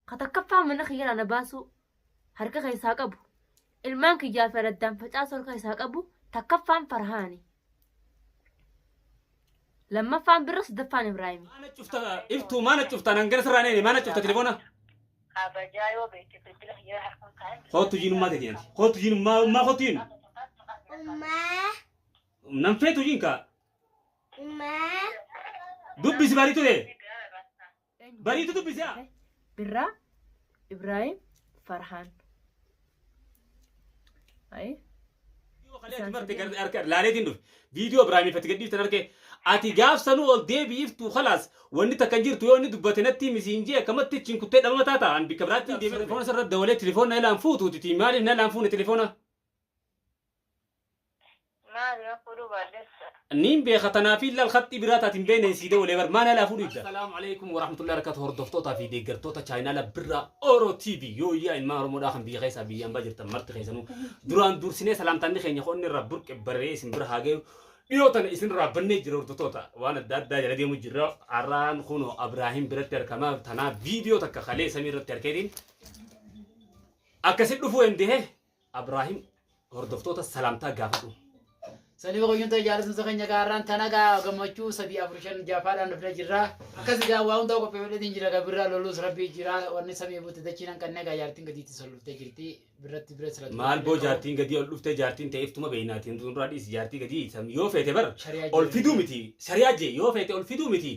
Ka takkaffaa mana kiyyarraa na baasuu harka keessaa qabu, ilmaan kiyyaa fi araddaan facaasuu harka keessaa qabu takkaffaan Farhaani. Lammaffaan Birra sadaffaan Ibraahimi. Maana cufta iftuu maana cufta nan gara sirraa neene maana cufta telefoona. Kabajaa yoo beekte bilbila kiyya harkaan kaa'e. Kootu jiinummaa teeti anti. Kootu jiinummaa ummaa kootu jiin. Ummaa. Nan feetu jiin kaa. Ummaa. Dubbisi bariitu tee. Bariitu dubbisi haa. Birraa Ibraahim Farhaan. Ayi. Laaleetiin dhufe. Viidiyoo Ibraahimiif ati gadhiiftan arge. Ati gaaf sanuu ol deebi'iftu khalaas wanni takka hin jirtu yoo inni dubbate natti himi siin jee akkamatti achiin kuttee dhabama taata an bikka biraatti deemee telefoona sirra dawalee telefoona na ilaan fuutuuti ti maaliif na ilaan fuune telefoona. Maali yoo fuudhuu baadhessa. Niin beeka tanaafii lal khaxxii biraa taati hin beekne sii dawalee bar maa na ilaa fuudhu idda. Assalaamu alaikum warahmatullahi wabarakatuh hordoftootaa fi deeggartoota chaayinaala Birraa Oro TV yooyyaa ilmaan Oromoodhaa kan biyya keessaa biyya ambaa jirtan marti keessanuu duraan dursinee salaamtaanni keenya qonni irraa burqe bararee isin bira haa gayu dhiyoo tana isin irraa bannee jira hordoftoota waan adda addaa jala deemu jirra har'aan kunoo Abraahim biratti argamaa tanaa viidiyoo takka kalee samii irratti arkeetiin akkasi dhufuu danda'e Abraahim hordoftoota salaamtaa gaafadhu. Sanii qoyyuun ta'e jaalattumsa keenya gaarraan tana gaa gammachuu sadii afur shan jaafaadhaan dhufnee jirra. Akkas egaa waa hundaa qopheeffadheetiin jira gaa birraa loluus rabbii jira wanni samii buute dachiin hanqannee gaa jaartiin gadiitti sol dhuftee jirti birratti bira sila Maal boo jaartiin gadii ol dhuftee jaartiin ta'e iftuma beeynaatiin nurraa dhiisi jaartii gadii yoo feete bar Shari'aa ol jee. fiduu miti shari'aa jee yoo feete ol fiduu miti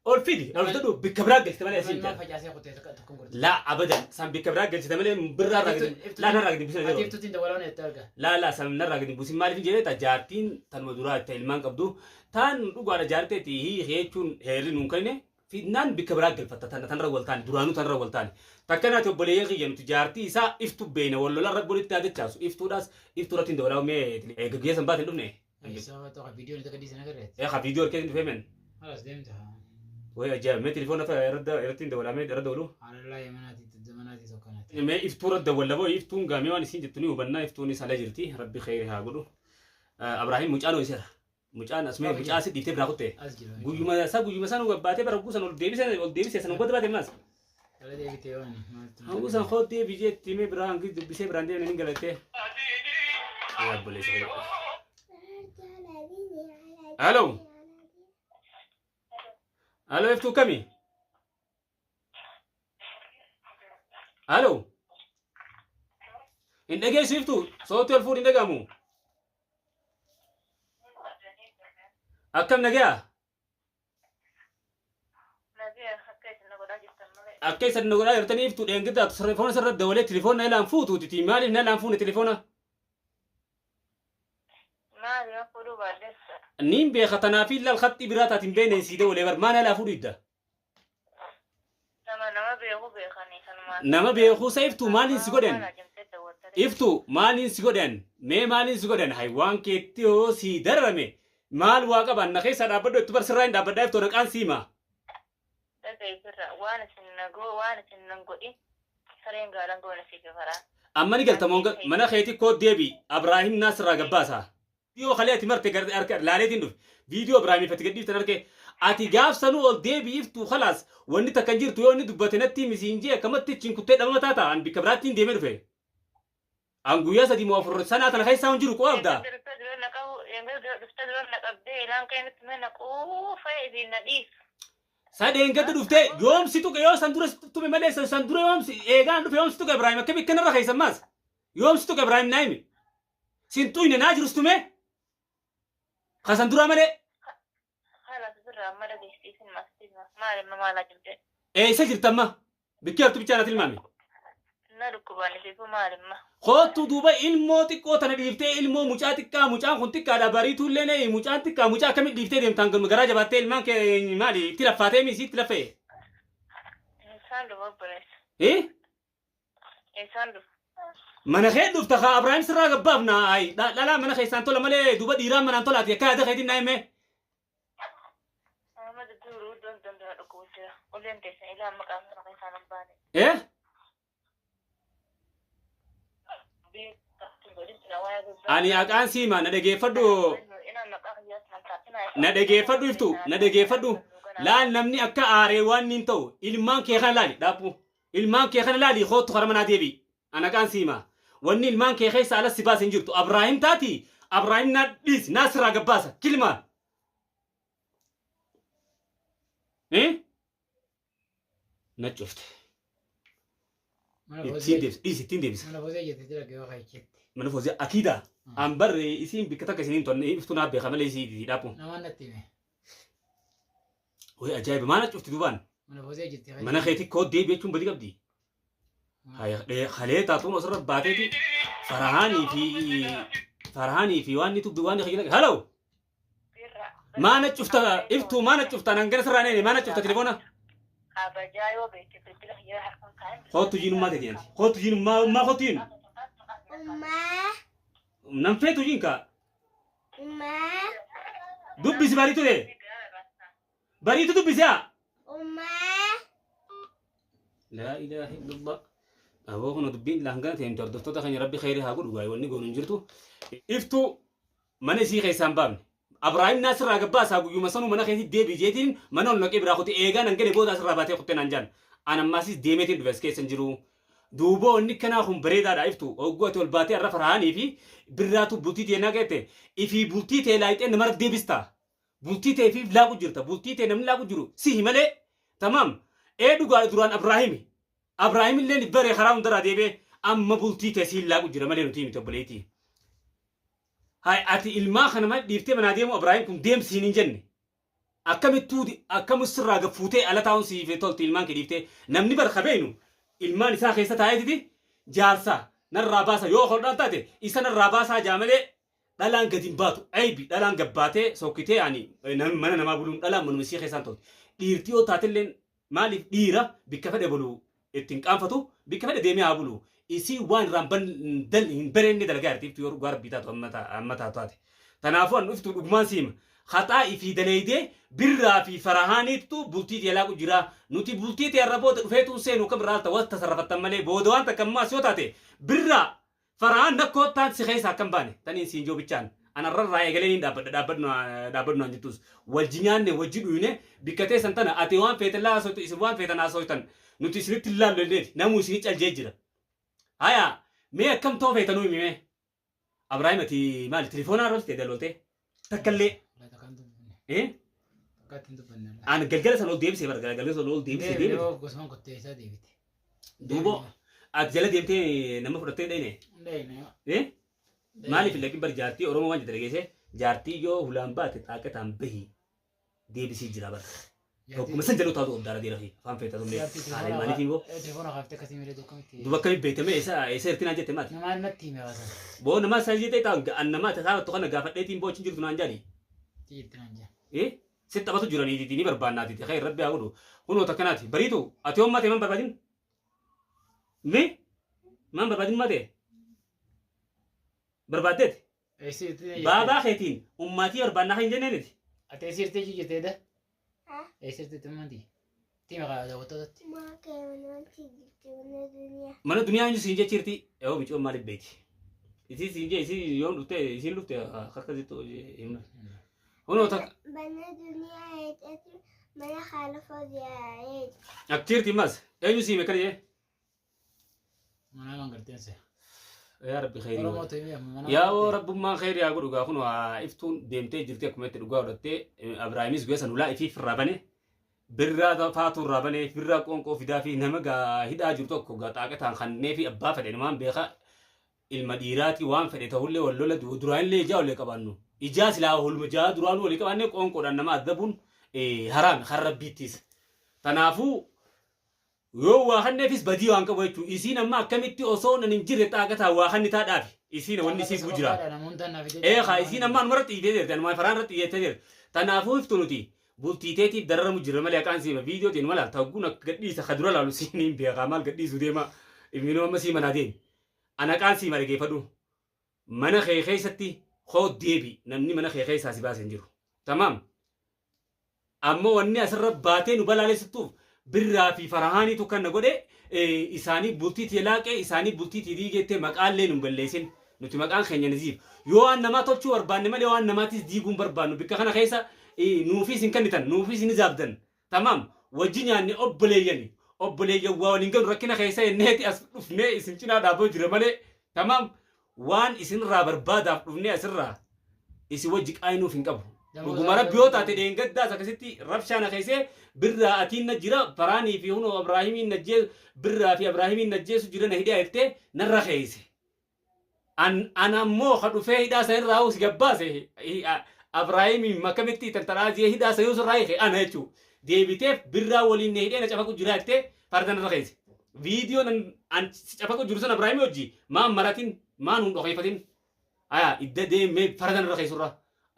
Ol fidi, ol fidadhu bikka biraa galchite malee asiin Ilmaan jira. facaasee kutee tokko tokkoon godhate. Laa abadan san bikka biraa galchite malee birraa irraa gadi laa narraa gadi busin Ati yeroo. iftuutiin dabalaa itti arga. Laa laa san narraa gadi busin maaliif hin jedhee ta jaartiin tanuma duraa itti ilmaan qabdu taan dhugaadha jaarteeti hiiki jechuun heerri nuun kenne fidnaan bikka biraa galfatta tana tanarra wal taane duraanuu tanarra wal taane takka naati obboleeyyan kiyya nuti jaartii isaa iftu beeyna wal lola rabbi walitti haa dachaasu iftuudhaas iftuu irratti hin dabalaa mee gaggeessan baate hin dhufne. Isa tokko viidiyoo ni gadhiisan agarreet. Ee ka viidiyoo harkee dhufee men. Halas deemta. Way ajaa'ib mee telefoona fa irratti irratti hin dabalaa mee irra dabalu. Halalaa yamanaati zamanaati tokkanaati. Mee iftuu irra dawalla boo iftuun gaamee waan isiin jettu ni hubannaa iftuun isa ala jirti rabbi kheyri haa godhu. Abraahim mucaan ho'iseera. Mucaan asumee mucaa si dhiiftee biraa kutte. As jira. Guyyuma isaa guyyuma isaa nu gabbaatee bara guusan ol deebisee ol deebisee san hubata baate maas. Dhala deebitee waan maaltu. Hangu san koo deebi jetti mee biraa hangi dubbisee biraan deemne ni galattee. Yaa obboleessa kiyya. Halo. Halo iftuu kami? Halo. Hin dhageessu iftuu sootti ol fuudhi hin dhagamu. Akkam nagayaa? Nagaya akka isin na godhaa jirtan malee. Akka isin na godhaa jirtanii iftuu dheengaddaa telefoona sirra dawalee telefoona na ilaan fuutuuti maaliif na ilaan fuune telefoona? Maali yoo fuudhuu baadhessa. Niin beeka tanaafii lal khaxxii biraa taati hin beekne sii dawalee bar maa na ilaa fuudhu idda? Nama nama beeku beekanii sanumaan. Nama beekuu sa iftuu maaliin si godhan? Maal ajamtee dawwattare. Iftuu maaliin si godhan? Mee maaliin si godhan? Hay waan keetti hoo sii dararame maal waa qaban na keessaa dhaabbadhu itti bar sirraa hin dhaabbadhaa iftoo naqaan sii himaa. Dhaga'i birra waan isin na goo waan isin nan godhin sareen gaalan goone siif faraan. Amma ni galta moo mana keetii koo deebi Abraahim naa sirraa gabbaasa. Viidiyoo kalee ati marte gar harka laaleetiin dhufe. Viidiyoo Ibraahimiif ati gadhiiftan arke. Ati gaaf sanuu ol deebi'iftu khalaas wanni takka hin jirtu yoo inni dubbate natti himi siin jee akkamatti achiin kuttee dhabama taata an bikka biraattiin deemee dhufe. An guyyaa sadii moo afur sanaa tana keessaa hin jiru quba qabda. Eeggadda dhuftee dura na qabu eeggadda dhuftee dura na qabdee ilaan kee nutti mee na quufee isiin na dhiisu. Sadeen gadi dhuftee yoom si tuqe yoo san dura si tume malee san san dura yoom si eegaan dhufe yoom si tuqe Ibraahim akkami akkanarra keessan maas yoom si tuqe Ibraahim naa himi. Sin xuyne naa jirus tumee. Ka san duraa malee. Haala sirraa amma dhageessiisin maastiin maal amma maalaa jirte. Eessa jirta amma? Bikkee hartu bichaa na tilmaami. Na dhukkubaan isiifuu maal amma? Koottu duuba ilmoo xiqqoo tana dhiiftee ilmoo mucaa xiqqaa mucaan kun xiqqaadha bariituu illee nee mucaan xiqqaa mucaa akkamitti dhiiftee deemtaan garaa jabaattee ilmaan kee maali itti laffaatee mii itti laffee. Isaan dhufa obboleessa. Eh? Eessaan dhufa? Mana kee dhufta kaa Abrahaam sirraa gabbaafna ay dhalaa mana keessaan tola malee duuba dhiiraan manaan tolaati akka yaada keetiin naa himee. Amma dubbii gurguddoo hin danda'u dhukkubu jira. Uleen teessan ilaa amma qaama mana keessaan hin baane. Eh? Ani aqaan siima na dhageeffadhu na dhageeffadhu iftu na dhageeffadhu laal namni akka aaree waan niin ta'u ilmaan kee kana laali dhaaphu. Ilmaan kee kana laalii koottu kara manaa deebi'i. Ana qaan siima. Wanni ilmaan kee keessa ala si baase hin jirtu. Abraahim taati. Abraahim naa dhiisi. Naa sirraa gabbaasa. Kilmaan. Eh? Na cufte. Mana Ittiin foozee deebisa. Dhiisi ittiin deebisa. mana foozee jettee jira gahee kaayicheetti. Mana foozee akiida. An barre isiin bikka takka isiniin tonne iftu naa beeka malee isii dhaaphu. Namaan natti hime. Wayi ajaa'iba maana cufti duubaan. Mana foozee jettee Mana keetii koo deebi jechuun badii qabdi. Halee taatuun osirra baateeti farahaanii fi waan ni tubbi waan ni kayyina. Halo! Birra. Maana cufta iftuu maana cufta nan gara sirraa neene maana cufta telefoona. Kabajaa yoo beekte bilbila kiyya harkaan kaa'e. Kootu jiinummaa ta'e anti. Kootu jiinummaa ummaa kootu jiin. Ummaa. Nan feetu jiin kaa. Ummaa. Dubbisi bariitu ta'e. Bariitu dubbisi haa. Ummaa. Laa ilaaha illallah. Aboo kun dubbiin laangana ta'e hordoftoota keenya rabbi khayrii haa godhu gaa'ee wanni goonu hin jirtu. Iftuu mana isii keessaa hin baafne. Abrahaim Naasirraa gabbaasaa guyyuma sanuu mana keetti deebi jeetiin mana ol naqee biraa kute eegaa nan gale booda asirraa baatee kuttee naan jaan. An ammaasis deemeetiin dhufe as keessa hin jiru. Duuba wanni kanaa kun bareedaadha iftu. Ogguu ati ol baatee har'a farahaanii fi birraatu bultii tee naqeette ifii bultii tee laayixee namara deebista. Bultii tee fi laaqu jirta. Bultii tee namni laaqu jiru sihi malee. Tamaam. Ee dhugaa duraan Abrahaimi. Abrahaim illee baree karaa hundarraa deebee amma bultii tee siin laaqu jira malee nuti miti obboleettii. Hay ati ilmaa kana maal dhiiftee manaa deemu Abrahaim kun deemsiin hin jenne. Akkamittuu akkamu sirraa gaffuutee ala taa'uun siif tolti ilmaan kee dhiiftee namni bar kabeenu ilmaan isaa keessa taa'eetiti jaarsa narraa baasa yoo hodhaan taate isa narraa baasaa jaa malee dhalaan gadi hin baatu. Aybi dhalaan gabbaatee sokkitee ani mana namaa buluun dhalaan manuma isii keessaan tolti. Dhiirtii yoo taatellee maaliif dhiira bikka fedhe bulu ittiin qaanfatu bikka fedhe deemee haa bulu. Isii waan irraan hin bareenne dalagaa jirti yoo dhugaa rabbii taatu amma taatu taate. Kanaafuu an dhuftu dhugumaan siima. Haxaa ifii daleeydee birraa fi farahaaniittu bultii tee laaqu jira. Nuti bultii tee irra booda dhufeetu seenu kam irraa ta'u wanta tasarrafattan malee booda waan takka ammaas yoo taate birraa farahaan nakkoo taan si keessa akkam baane taniin siin joobichaan. Anarrarraa eegalee niin dhaabbadha dhaabbadhu naan jettus. Wajji nyaanne wajji dhuyne bikka teessan tana ati waan feetan laasoytu isin waan feetan haasoytan nuti isinitti hin laallu illeeti namuu isinii caljee jira. Haya mee akkam ta'uu feetanuu himi mee. Abrahaim ati maali telefoonaa irratti dalolte takkallee eh an galgala sana ol deebisee bara galgala sana ol deebisee deebite. Gosuma kottee isaa deebite. Duuba ati jala deemtee nama fudhattee dhayne eh maaliif laqin bar jaartii Oromoo waan jette dhageesse jaartii yoo hulaan baate xaaqataan bahi deebisii jira bara. Tokkuma san jaloo taatu obdaara deera fi afaan feetaa tumne haala maaliif immoo Telefoona kaaftee akkasii miidhee tokkotti. Duuba akkamitti beekame eessa eessa irti naan jette maati. Namaan natti hime waasan. Boo nama isa jettee ta'an an nama ta'aa tokko gaafadheetiin boo achi jirtu naan jaali. Jirti naan jaa. Eh si taphatu jiranii ni barbaannaati ta'ee rabbi haa godhu kunoo takkanaati bariitu ati yoon mate man barbaadin mee man barbaadin mate barbaaddeeti baabaa keetiin ummaatii barbaannaa kan hin jenneeniti. Ati eessa jirtee jirteedha? Ha? Eessa jirteetti manti? Tima kaa daawwattootatti. Maa kee wanti jirti mana duniyaa. Mana duniyaa eenyu siin jechiirti yoo micoon maaliif beeki? Isii siin jee isii yoon dhufte isiin dhufte akkasitti himna. Kunoo takka Mana duniyaa eeggatu mana haala fooziyaa eegi. aktiirti mas eenyu siime kana jee? Mana mangarteense. Yaa rabbi khayrii. Oromoo ta'ee mana. Yaa oo rabbummaan khayrii haa godhu gaa kun iftuun deemtee jirti akkuma itti dhugaa godhattee Abrahaamis guyyaa san ulaa ifiif irraa bane birraa faatu irraa bane birraa qoonqoo fidaa fi nama gaa hidhaa jiru tokko gaa xaaqataan kannee fi abbaa fedhe namaan beeka ilma dhiiraati waan fedhe ta'ullee wal lola duraanillee ijaa walii qabaannu ijaa silaa holma ijaa duraanuu walii qabaanne qoonqoodhaan nama adabuun haraami kan rabbiittis. Kanaafuu yoo waa kanneefis badii waan qabu jechuudha. Isiin amma akkamitti osoo nan hin jirre xaaqataan waa kanni taadhaafi. Isiin wanni isiif jira. Ee haa isiin amma anuma irratti xiyyeeffate jirti. Anuma faraan irratti xiyyeeffate jirti. Kanaafuu iftu nuti bultiiteetiif dararamu jirra malee haqaan siima viidiyootiin mala tagguun akka gadhiisa ka dura laalu siin hin beekaa maal gadhiisu deema. Ilminuu amma sii manaa deemi. Ana haqaan siima dhageeffadhu. Mana kee keessatti koo deebi namni mana kee keessaa si baase hin jiru. Tamaam. Ammoo wanni asirra baatee nu balaalessituuf birraa fi farahaaniitu kan na godhe isaanii bultii tee laaqee isaanii bultii tee diigettee maqaallee nu hin balleessin. Nuti maqaan keenya naziif. Yoo waan namaa tolchuu barbaanne malee waan namaatis diiguun barbaannu bikka kana keessa nuufis hin kennitan nuufis hin zaabdan. Tamaam wajji nyaanne obboleeyyani. Obboleeyyan waa waliin galu rakkina keessa inneeti as dhufnee isin cinaa dhaaboo jira malee tamaam waan isinirraa barbaadaaf dhufnee asirraa isin wajji qaayinuuf hin qabu. Dhuguma rabbi yoo taate dheengaddaas akkasitti rabshaa na keessee birraa atiin na jira faraanii fi hunoo Abrahaamiin na jeesu birraa fi Abrahaamiin na jeesu jira na hidhaa jettee narra keesse. An ammoo ka dhufee hidhaa san irraa si gabbaase Abrahaamiin akkamitti tantaraazi'ee hidhaa san yoo sirraa hiike ana jechuudha. Deebiteef birraa waliin na hidhee na cafaqu jira jettee farda narra keesse. Viidiyoon an si cafaqu jiru san Abrahaamii wajji maan maratin maan hun dhokeeffatin. Aya idda deemee farda narra keessurra.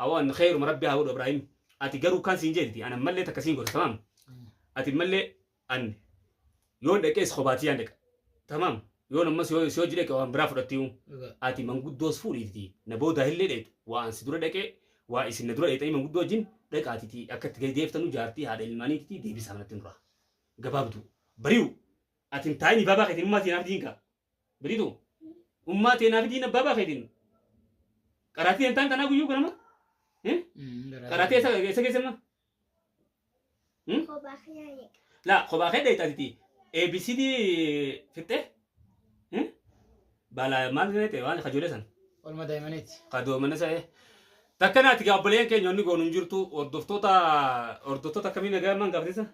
Awwan kheeruma rabbi haa godhu Ibrahim. Ati garuu kan siin jeetti ana mallee takka siin godha tamaam. Ati mallee an yoon dhaqees kophaati yaan dhaqa. Tamaam yoon ammas yoo si hojii dhaqe waan biraa fudhattiyu. Ati manguddoos fuudhiiti na booda illee dheetu waa an si dura dhaqee waa isin na dura dheexanii manguddoo wajjin dhaqaatiti akka itti gadi deeftanu jaartii haadha ilmaaniititi deebisaa manatti nurraa. Gabaabduu. Bari'u. Ati hin taa'ini baabaa keetiin ummaa teenaaf diinka. Bariitu. Ummaa teenaaf diina baabaa keetiin. Qaraatii hin taan tanaa guyyuu ganama. Qaraatii eessa keessa amma? Kophaa kiyyaa jeqa. Laa kophaa kee dheexatiti. ABCD fixxee? Bala maal ta'e waan kajoole san? Olma daa'imaniiti. Kadoomana sa'e. Takka naati gaa obboleeyyan keenya onni goonu hin jirtu hordoftoota hordoftoota akkamii nagaa maan gaafatisa?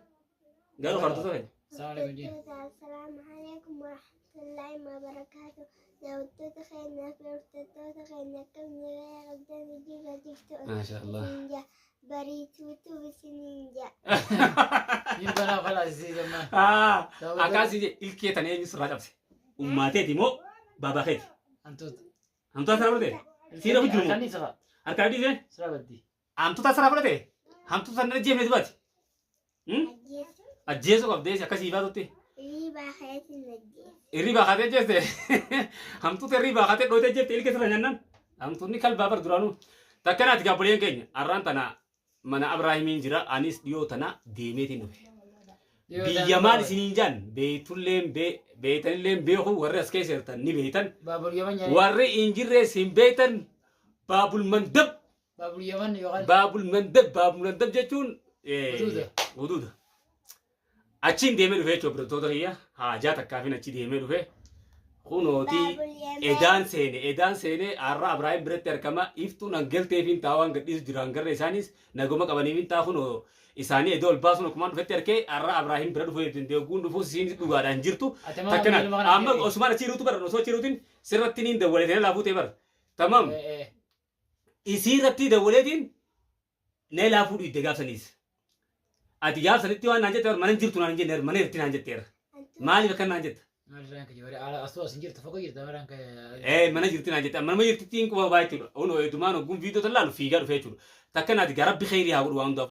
Garuu hordoftoota keenya. Assalamu alaikum jeen. Assalaamu alaikum warahmatullaahi wabarakaatu. Daawwattoota keenyaa fi hordoftoota keenya akkam nagaa qabdan jirra jirtu. Maasha Allah. Isiniin bariituutu isiniin jaa. Niin banaa falaasisii zammaa. Akkaasii ilkee tan eenyu sirraa cabse? Ummaateeti moo baabaa keeti? Hantuuta. Hamtuuta sirraa fudhate? Siira hojii moo? Harkaan isa Harkaan dhiisee? sira baddi. Hamtuuta sirraa fudhate? Hamtuuta sana jeefne dubaati? Ajjeesu. Ajjeesuu qabdee akkasii baatutti. Hirribaa keetiin ajjeesu. Hirribaa kaatee jeeste. Hamtuuta hirribaa kaatee dhootee jeefte ilkee sirra nyaannan. Hamtuunni kalbaa bar duraanuu. Takkanaati gaabboleen keenya arraan tana mana Abrahaamiin jira anis dhiyoo tana deemeetiin dhufe. Biyya maal isiniin jaan beeytulleen beeytanilleen beeku warri as keessa jirtan ni beeytan. Baabul Yaman nyaanni. Warri hin jirres hin beeytan Baabul Mandab Baabul Yaman yookaan Baabul Mandab Baabul Mandab jechuun Huduuda. Huduuda. Achiin deemee dhufe jechuudha barattoota kiyya haajaa takkaafin achi deemee dhufe kunootii Baabul Yaman. edaan seene har'a Abrahaam biratti argama iftuun hangalteefiin taa'aa gadhiisu jira hangarra isaanis nagoma qabaniifin taa kunoo isaanii edoo ol baasuun akkumaan dhufetti arkee har'a Abrahaam bira dhufee dandeeguun dhufuus isiin dhugaadhaan jirtu. Ati maa Takkana ilma kana amma osumaan achi jirutu bara osoo achi jiruutiin sirratti niin dawwaleetiin laafuu ta'e bara. Tamam isii irratti dawwaleetiin na laafuu dhiidde gaafsaniis. Ati gaafsanitti waan naan jette mana hin jirtu naan hin jenne mana irratti naan jetteera. Maaliif akka naan jetta? Maalirraan kan jiru asuu as hin jirtu fagoo jirta maraan kan. Mana jirti naan jette mana jirtitti hin quba baay'ee jechuudha. Onoo eedumaan ogguun viidiyoo tallaalu fiigaa dhufe jechuudha. Takkanaati gara rabbi kheyrii haa godhu waan hundaaf.